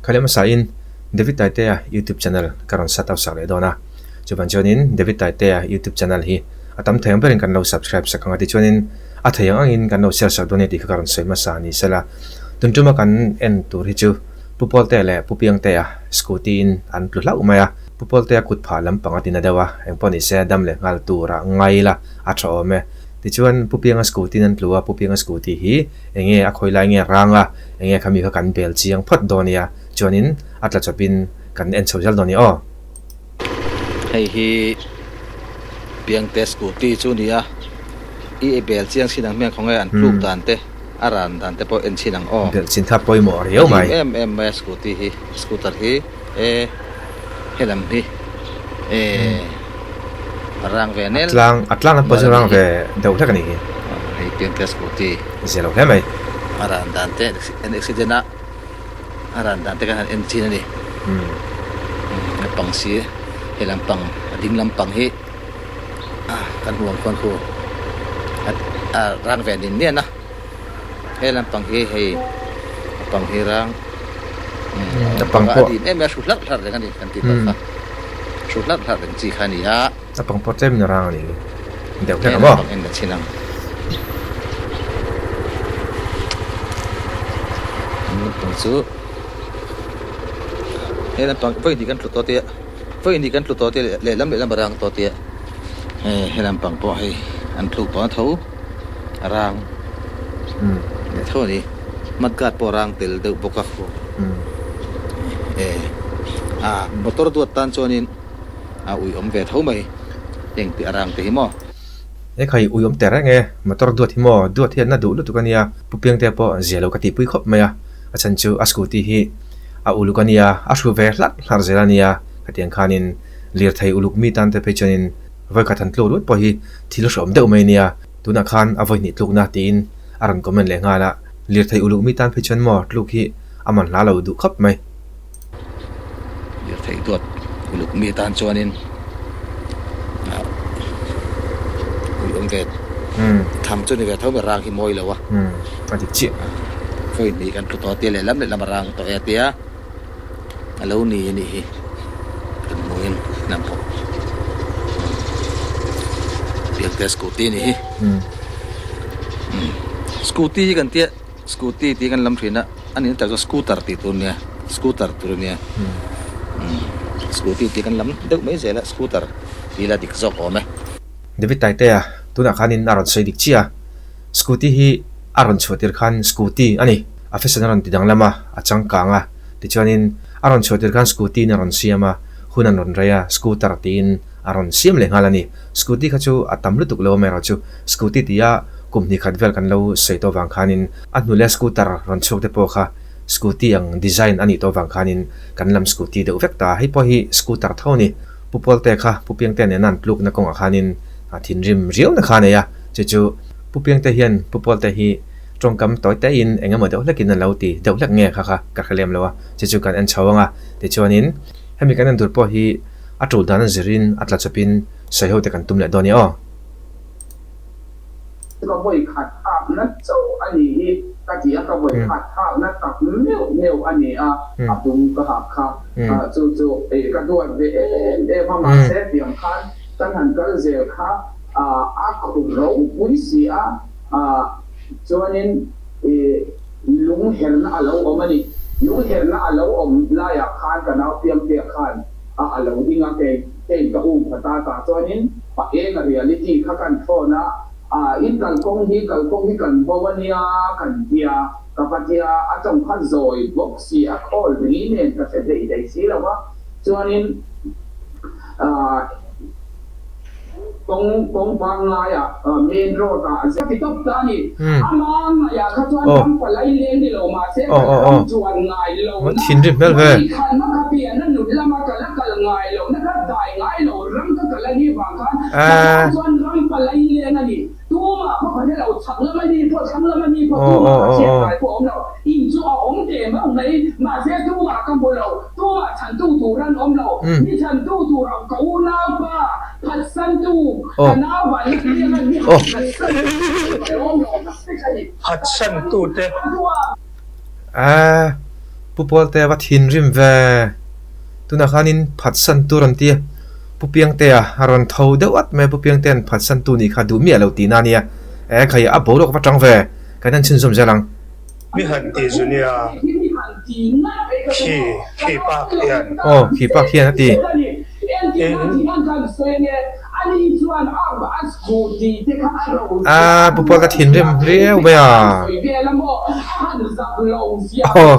Kha leh hmasain David Taitea YouTube channel ka rawn set up sak leh dawn a. Chuvan chuanin David Taitea YouTube channel hi a tam thei ang berin kan lo subscribe sak ang a tichuanin a thei ang angin kan lo share sak dawn e tih kha ka rawn sawi hmasa a ni sela. Tun tuma kan en tur hi chu Pu Pawltea leh Pu Piangtea scooty in an tlu hlauh mai a. Pu Pawltea kut phah lampang a tina deuh a, engpawh ni se dam leh nghal tura ngai ila a tha awm e. Tichuan Pu Pianga scooty in an tlu a, Pu Pianga scooty hi enge a khawi lai nge rang a, enge khami kha kan bel chiang phawt dawn nia, chuanin a tla chawpin kan en chho zel dawn nia aw. Hei hi Piangte scooty chu nia, i e bel chiang chin ang hmiang khawnge an tluk dan te a ran dan te pawh en chin ang aw. Bel chin kha pawimawh riau mai. A dim em em mai a scooty hi, scooter hi e helam hi e a rang ve nel. A tlang a tlang an pawh chu rang ve deuh hlek a nih hi. Hei Piangte scooty. Zia lo hle mai. A ran dan te an accident a. A ran dan te khan han en chin a ni. A pang si he lampang a ding lampang hi a kan hmuh ang khuan khu a rang ve nin nian a he lampang hi hei a pang hi rang a pang pawh a dim em em a hru hlarh hlarh reng a ni kan tih tawh kha hru hlarh hlarh reng chi kha a ni a. A pang pawh tlem in a rang a ni deuh hlek a maw? He lampang en la chin ang. Lampang chu he lampang vawi hnih kan tlu tawh tia vawi hnih kan tlu tawh tia lehlam lehlam a rang tawh tia hei he lampang pawh hei an tluk tawh a tho a rang leh tho a ni mudguard pawh a rang tel deuh bawk a e a motor duat tan chuanin a ui awm ve tho mai heng tih a rang te hi maw. He khai ui awm teh reng e, motor duat hi maw, duat hian na duh lutuk a nia, Pu Piangtea pawh zia lo ka tihpui khawp mai a, a chhan chu a scooty hi a uluk a nia, a hru ve hlarh hlarh zel a nia, khatiang khanin lirthei uluk mi tan te phei chuanin vawikhat han tluk lut pawh hi thil hreawm deuh mai a nia, tunah khan a vawihnih tlukna tiin a rawn comment leh nghal a, lirthei uluk mi tan phei chuan maw tluk hi a man hla lo duh khawp mai. Lirthei duat uluk mi atan chuanin ui awm ve tham chu ni ve tho mai rang hi mawi lo a a dik chiah vawi hnih kan tlu tawh tia lehlam lehlam a rang tawh e tia a lo ni a nih hi kan hmuhin hnam pawh piangte scooty a nih hi scooty hi kan tia. Scooty tih kan lam thin a, a nihna tak chu scooter tih tur nia, scooter tur a nia. Scooty tih kan lam deuh mai zel a, scooter tih ila dik zawk awm e. David Taitea, tunah khanin a rawn sawi dik chiah a, scooty hi a rawn chhuah tir khan scooty a ni, a fashion a rawn ti danglam a, a changkang a, tichuanin a rawn chhuah tir khan scooty in a rawn siam a, hun an rawn rei a, scooter tiin a rawn siam leh nghal a ni. Scooty kha chu a tam lutuk lo amaherawhchu scooty tia kum hnih khat vel kan lo sawi tawh vang khanin a hnule scooter rawn chhuak te pawh kha scooty ang design a nih tawh vang khanin kan lam scooty deuh vek ta. Hei pawh hi scooter tho a ni. Pu Pawlte kha Pu Piangte nena an tlukna kawngah khanin a thinrim riauna kha a nei a, chu chu Pu Piangte hian Pu Pawlte hi tawngkam tawi tein eng emaw deuh hlekin a lo ti deuh hlek nge kha kha ka hre lem lo a, chu chu kan en chho ang a. Tichuanin hemi kan en tur pawh hi a tul dan a zirin a tla chawpin sawi ho te kan tum leh dawn i aw. Ka vawi khat thlakna chauh a nih hi ka ti a, ka vawi khat thlakna tak meuh meuh a ni a, a dum ka hak kha chu chu ka duat ve em em a, mahse tiang khan kan han kal zel kha a khur ropui si a, chuanin lung herna a lo awm a ni, lung herna a lo awm laiah khan ka nau piangtea khan a a lo ding a, kei kei ka um kha ta tah chuanin pa eng a reality kha kan thawn a, ah in kalkawng hi kalkawng hi kan bo a nia kan tia, ka va tia a tawng kha zawi bawk si a khawl ri nen ka hre thei thei si lo a, chuanin ah. Kawng kawng pangngai ah main road ah a ti tawp ta a ni. Ama ngaih ah kha chuan ram palai leng ni lo mahse kan ram chuan ngai lo na vawi khat na ka pian a nut lama ka la kal ngai lo na ka dai ngai lo ram ka kal a nih vang khan ka tan chuan ram palai leng a ni. Tumah pawh ka hre lo, chhak lama mi pawh thlang lama mi pawh tumah ka hriat ngai pawh a awm lo. In chu a awm teh meuh mai, mahse tumah ka hmu lo, tumah chhantu tur an awm lo. Mi chhantu tur a ka unaupa phatsantu ka nau van na piang a mi han phatsan tur a awm lo tak vek a ni. Phatsantu te. Aa. Pu Pawlte va thinrim ve. Tunah khanin phatsan tur an ti a, Pu Piangtea a rawn tho deuh at mai a, Pu Piangtea'n phatsan tu nih kha duh miah lo tihna a nia. E khai, a boruak va tang ve, kan en chhunzawm zel ang. Mi han ti zu nia, khi, khi pa khian. Aw, khi pa khian a ti. A, Pu Pawl ka thinrim riau mai a. Aw. Aw.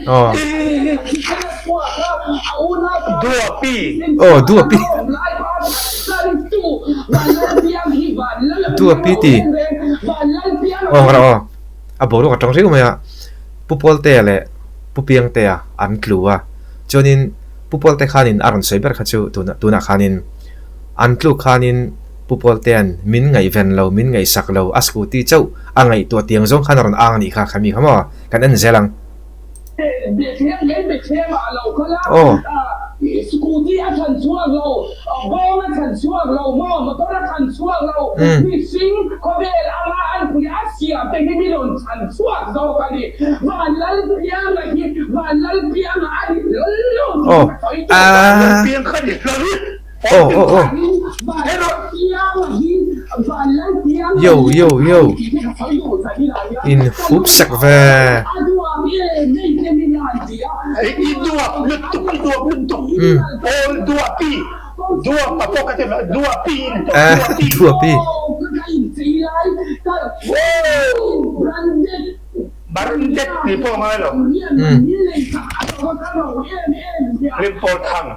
Aw. Duapi. Aw Duapi. Duapi ti. Aw ngara aw. A boruak atang riau mai a. Pu Pawltea leh Pu Piangtea an tlu a. Chuanin Pu Pawlte khanin a rawn sawi ber kha chu tunah khanin an tluk khanin Pu Pawltea'n min ngaihven lo, min ngaihsak lo, a scooty chauh a ngaihtuah tiang zawng khan a rawn ang a nih kha, kha mi kha maw? Kan en zel ang. Aw. Umm. Aw. Aaa. Aw aw aw. Yo yo yo. In hup sak ve. Umm. Duapi. Barndet ni pawh ngai lo. Hlimpawl thang.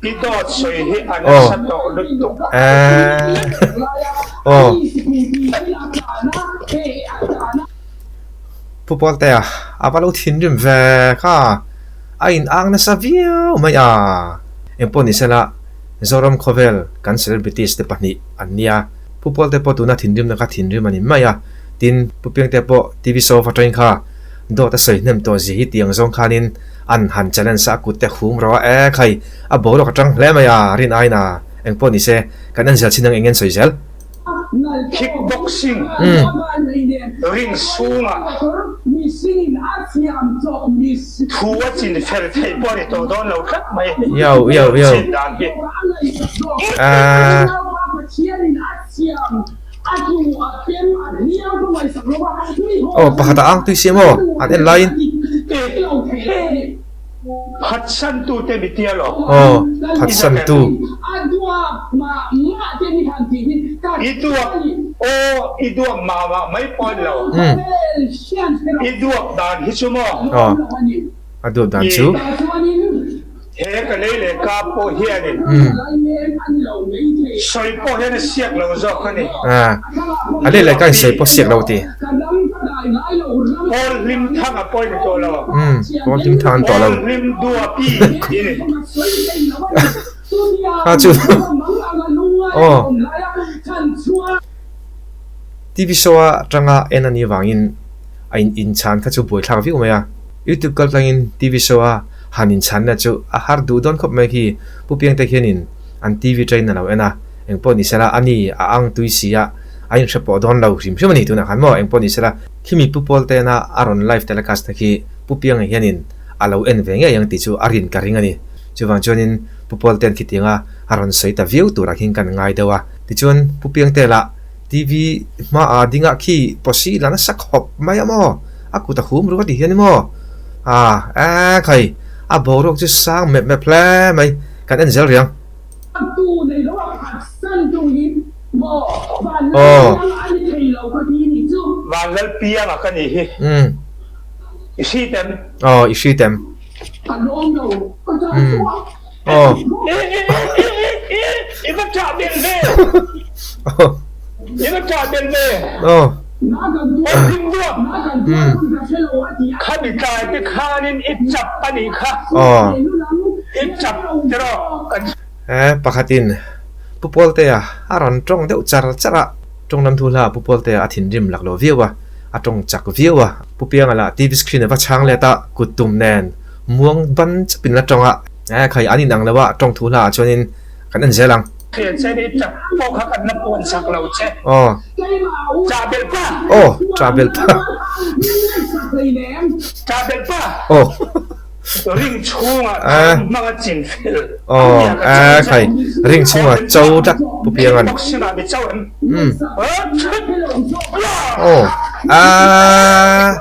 I dawt sawi hi a nasa tawh lutuk. Aw. Pu Pawltea, a va lo thinrim ve kha. A in ang nasa viau mai a. Engpawh ni sela, Zoram khawvel kan celebrities te pahnih an nia. Pu Pawlte pawh tuna thinrimna kha thinrim a ni mai a, tin Pu Piangte pawh TV show atangin kha dawt a sawi hnem tawh zia hi tiang zawng khanin an han challenge a, a kut te hum rawh a, e khai a boruak atang hle mai a, rin aiin a engpawh ni se kan en zel chin ang eng nge an sawi zel. Kickboxing ring chhungah thu a chin fel theih pawh a ni tawh dawn lo tlat mai chet dan hi. Aw pakhat a ang tui si maw an en laiin. Phatsantu te mi tia lo. Aw, phatsantu. I duak, aw i duak mah mah mai pawh ni lo. I duak dan hi chu maw? Aw, a duak dan chu. He ka lei leh ka pawh hianin sawi pawh hian a siak lo zawk a ni. A lei leh ka in sawi pawh siak lo ti. Pawl hlim thang a pawh ni tawh lo. Pawl hlim thang an tawh lo. Pawl hlim duapi ti ni. Kha chu aw TV show a tanga en a nih vangin a in inchhan kha chu buaithlak viau mai a. YouTube kal tlangin TV show a han inchhanna chu a har duh dawn khawp mai khi Pu Piangte khianin an TV train a lo en a, engpawh ni sela a ni a ang tui si a, a inhre pawh dawn lo hrim hrim a ni tunah khan maw engpawh ni sela khimi Pu Pawltena a rawn live telecast na khi Pu Pianga hianin a lo en ve ngei ang tih chu a rin ka ring a ni. Chuvang chuanin Pu Pawltean khitianga a rawn sawi ta viau turah khin kan ngai deuh a. Tichuan Pu Piangte lah TV hmaah dingah khi pawsi la nasa khawp mai a maw? A kut a hum ruk a ti hian maw? Ah, eh khai, a boruak chu sang mep mep hle mai, kan en zel riang. Aw. Vanlalpianga ka nih hi. Umm. I hri tem. Aw, i hri tem. Umm. Aw. I va ṭah belh ve. I va ṭah belh ve. Aw. Aw hlim duak. Khami tlai te khanin i chap a nih kha. Aw. I chap tiraw kan. He pakhatin Pu Pawltea a rawn ṭawng deuh char char a. Ṭawng lam thu hla Pu Pawltea a thinrim lak lo viau a. a tawng chak viau a. Pu Pianga lah TV screen a va chhang let a, kut tum nen muang ban chapin la tawng a. Eh khai an inang lo a, tawng thu hla ah chuanin kan en zel ang. Thian che ni chak pawh kha kan la puan sak lo che. Aw. Chah belh pa. Aw, chah belh pa. Chah belh pa. Aw. Ring chhungah tharum hmang a chin fel. Aw, eh khai, ring chhungah cho tlat Pu Piangan. Boxing ah mi cho em. Umm. Aw, aah.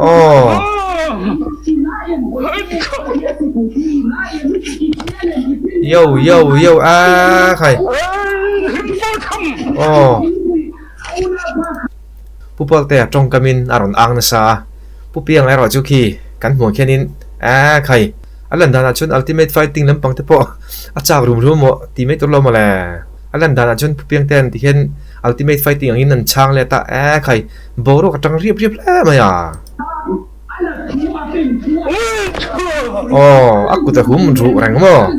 Aw. Yo yo yo aah khai. Aw. Pu Pawltea tawngkamin a rawn ang nasa a, Pu Pianga erawh chu khi kan hmuh khianin aaa khai a lan danah chuan Ultimate Fighting lampang te pawh a chak rum rum maw tih mai tur lo maw le. A lan danah chuan Pu Piangtean ti hian Ultimate Fighting angin an chhang let a, aaa khai boruak a tang riap riap hle mai a. Aw a kut a hum ruh reng maw?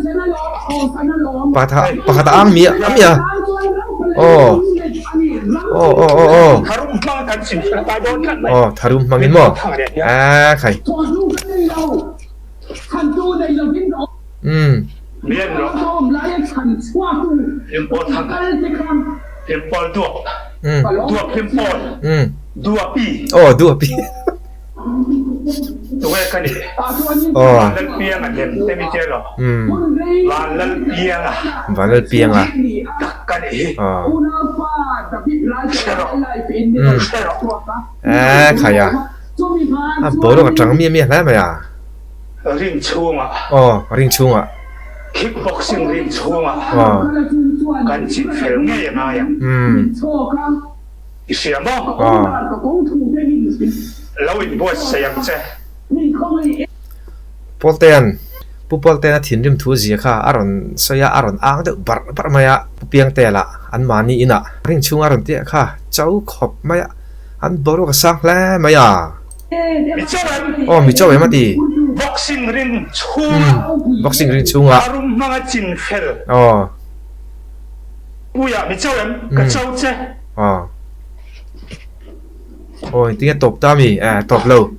Pakhat pakhat a ang miah a miah aw aw aw aw aw aw tharum hmangin maw aaa khai umm umm umm aw duapi. Tunge ka nih? Vanlalpianga lem te mi tia lo. Vanlalpianga. Vanlalpianga. Tak ka nih hi. Hre rawh. Hre rawh. Eh khai a. A boruak a tang miah miah hle mai a. Ring chhungah. Aw, ring chhungah. Kickboxing ring chhungah. Kan chin fel ngei a ngai ang. I hria maw? Lo inbuatsaih ang che. Pawltean, Pu Pawltean a thinrim thu zia kha a rawn sawi a, a rawn ang deuh barh barh mai a. Pu Piangtea lah anmahni inah ring chhung a rawn tiah kha cho khawp mai a, an boruak a sang hle mai a. Mi cho em? Aw, mi cho em a ti. Boxing ring chhungah. Boxing ring chhungah. A rum hmanga chin fel. Aw. Puia, mi cho em? Ka cho che. Aw. Aw engtin nge tawp ta mi? Eh tawp lo.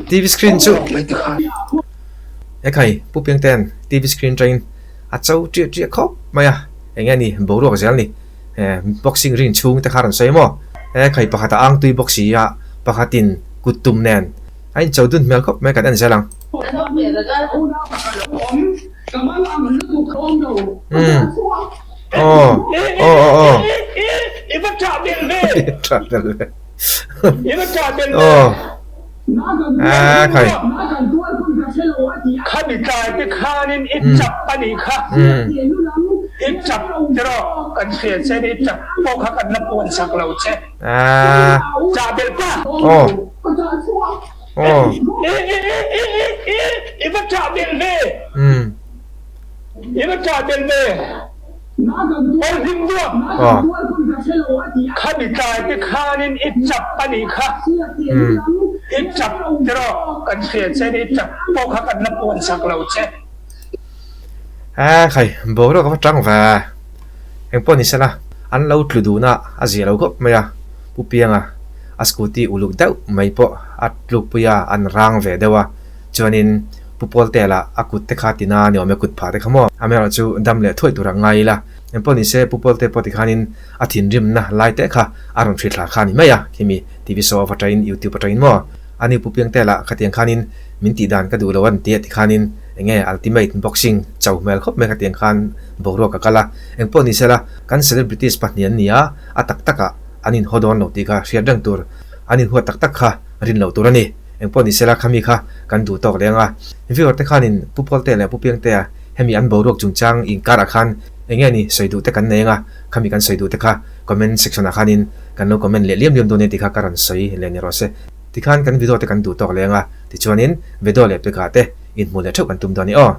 TV screen chu Ekhai Pu Piangtean TV screen atangin a cho triah triah khawp mai a. Eng nge ni boruak zel ni. Eh boxing ring chhung te kha rawn sawi maw? Ekhai pakhat a ang tui bawk si a, pakhatin kut tum nen a incho dun hmel khawp mai kan en zel ang. Umm. Aw aw aw aw. I va ṭah belh ve. Ṭah belh ve. I va ṭah belh ve. Aw. Aa khai. Khami tlai te khanin i chap a nih kha. I chap tiraw kan hria che ni i chap pawh kha kan la puan sak lo che. Aa. Ṭah belh pa. Aw. Aw. I va ṭah belh ve. I va ṭah belh ve. Aw hlim duak. Khami tlai te khanin i chap a nih kha. I chap tiraw kan hria che ni i chap pawh kha kan la puan sak lo che. Eh khai boruak a va tang ve. Engpawh ni sela an lo tlu duhna a zia lo khawp mai a. Pu Pianga a scooty uluk deuh mai pawh a tlukpui a an rang ve deuh a. Chuanin Pu Pawltea lah a kut te kha tina ni awm e kut phah te kha maw? Amaherawh chu dam leh thuai tur a ngai ila. Engpawh ni se Pu Pawltea pawh tikhanin a thinrimna lai te kha a rawn hrithla kha a ni mai a, khimi TV show a va tain YouTube atangin maw? Ani Pu Piangtea lah khatiang khanin min tih dan ka duh lo an tia tikhanin enge ultimate boxing cho hmel khawp mai khatiang khan boruak a kal a. Engpawh ni sela kan celebrities pahnih an ni a, a tak takah an inhaw dawn lo tih kha hriat reng tur an inhuat tak tak kha rin loh tur a ni. Engpawh ni sela khami kha kan duh tawk leng a. Viewer te khanin Pu Pawltea leh Pu Piangtea hemi an boruak chungchang inkarah khan eng nge ni sawi duh te kan nei anga khami kan sawi duh te kha comment section ah khanin kan lo comment leh liam liam dawn e ti kha ka rawn sawi leh ni rawh se. Tikhan kan video te kan duh tawk leng a, tichuanin video leh pekah te inhmuh leh theuh kan tum dawn i aw.